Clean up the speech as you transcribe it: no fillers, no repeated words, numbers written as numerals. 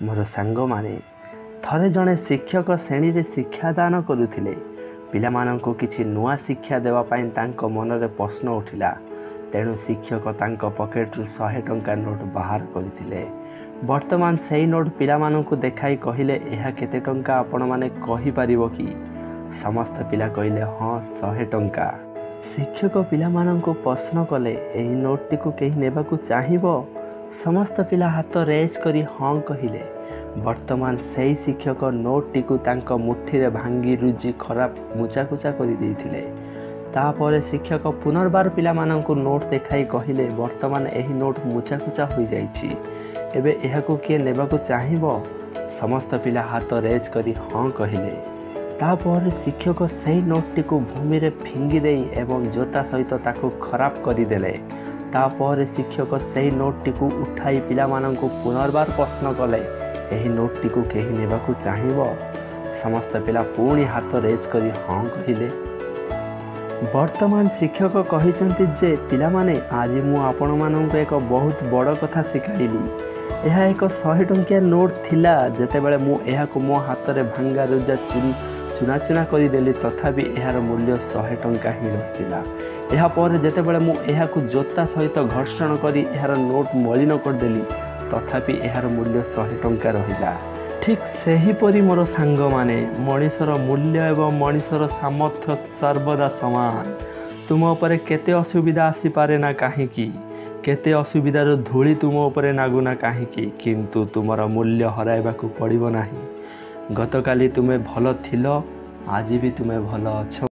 ମୋର ସାଙ୍ଗମାନେ, ଥରେ ଜଣେ ଶିକ୍ଷକ ଶ୍ରେଣୀରେ ଶିକ୍ଷାଦାନ କରୁଥିଲେ। ପିଲାମାନଙ୍କୁ କିଛି ନୂଆ ଶିକ୍ଷା ଦେବା ପାଇଁ ତାଙ୍କ ମନରେ ପ୍ରଶ୍ନ ଉଠିଲା। ତେଣୁ ଶିକ୍ଷକ ତାଙ୍କ ପକେଟରୁ 100 ଟଙ୍କା ନୋଟ୍ ବାହାର କରିଥିଲେ। ବର୍ତ୍ତମାନ ସେଇ ନୋଟ୍ ପିଲାମାନଙ୍କୁ ଦେଖାଇ କହିଲେ, ଏହା କେତେ ଟଙ୍କା ଆପଣମାନେ କହିପାରିବ କି? ସମସ୍ତ ପିଲା କହିଲେ, ହଁ, 100 ଟଙ୍କା। ଶିକ୍ଷକ ପିଲାମାନଙ୍କୁ ପ୍ରଶ୍ନ କଲେ, ଏହି ନୋଟ୍ଟିକୁ କେହି ନେବାକୁ ଚାହିଁବ? ସମସ୍ତ ପିଲା ହାତ ରେଜ୍ କରି ହଁ କହିଲେ। ବର୍ତ୍ତମାନ ସେଇ ଶିକ୍ଷକ ନୋଟ୍ଟିକୁ ତାଙ୍କ ମୁଠିରେ ଭାଙ୍ଗି ରୁଜି ଖରାପ ମୁଚାକୁଚା କରିଦେଇଥିଲେ। ତାପରେ ଶିକ୍ଷକ ପୁନର୍ବାର ପିଲାମାନଙ୍କୁ ନୋଟ୍ ଦେଖାଇ କହିଲେ, ବର୍ତ୍ତମାନ ଏହି ନୋଟ୍ ମୁଚାକୁଚା ହୋଇଯାଇଛି, ଏବେ ଏହାକୁ କିଏ ନେବାକୁ ଚାହିଁବ? ସମସ୍ତ ପିଲା ହାତ ରେଜ୍ କରି ହଁ କହିଲେ। ତାପରେ ଶିକ୍ଷକ ସେଇ ନୋଟ୍ଟିକୁ ଭୂମିରେ ଫିଙ୍ଗି ଦେଇ ଏବଂ ଜୋତା ସହିତ ତାକୁ ଖରାପ କରିଦେଲେ। ତାପରେ ଶିକ୍ଷକ ସେଇ ନୋଟ୍ଟିକୁ ଉଠାଇ ପିଲାମାନଙ୍କୁ ପୁନର୍ବାର ପ୍ରଶ୍ନ କଲେ, ଏହି ନୋଟ୍ଟିକୁ କେହି ନେବାକୁ ଚାହିଁବ? ସମସ୍ତ ପିଲା ପୁଣି ହାତ ରେଜ୍ କରି ହଁ କହିଲେ। ବର୍ତ୍ତମାନ ଶିକ୍ଷକ କହିଛନ୍ତି ଯେ, ପିଲାମାନେ, ଆଜି ମୁଁ ଆପଣମାନଙ୍କୁ ଏକ ବହୁତ ବଡ଼ କଥା ଶିଖାଇଲି। ଏହା ଏକ 100 ଟଙ୍କିଆ ନୋଟ୍ ଥିଲା। ଯେତେବେଳେ ମୁଁ ଏହାକୁ ମୋ ହାତରେ ଭାଙ୍ଗା ରୁଜା ଚୁନା ଚୁନା କରିଦେଲି, ତଥାପି ଏହାର ମୂଲ୍ୟ 100 ଟଙ୍କା ହିଁ ରହିଥିଲା। ଏହାପରେ ଯେତେବେଳେ ମୁଁ ଏହାକୁ ଜୋତା ସହିତ ଘର୍ଷଣ କରି ଏହାର ନୋଟ୍ ମଳିନ କରିଦେଲି, ତଥାପି ଏହାର ମୂଲ୍ୟ 100 ଟଙ୍କା ରହିଲା। ଠିକ୍ ସେହିପରି ମୋର ସାଙ୍ଗମାନେ, ମଣିଷର ମୂଲ୍ୟ ଏବଂ ମଣିଷର ସାମର୍ଥ୍ୟ ସର୍ବଦା ସମାନ। ତୁମ ଉପରେ କେତେ ଅସୁବିଧା ଆସିପାରେ ନା କାହିଁକି, କେତେ ଅସୁବିଧାର ଧୂଳି ତୁମ ଉପରେ ନାଗୁନା କାହିଁକି, କିନ୍ତୁ ତୁମର ମୂଲ୍ୟ ହରାଇବାକୁ ପଡ଼ିବ ନାହିଁ। ଗତକାଲି ତୁମେ ଭଲ ଥିଲ, ଆଜି ବି ତୁମେ ଭଲ ଅଛ।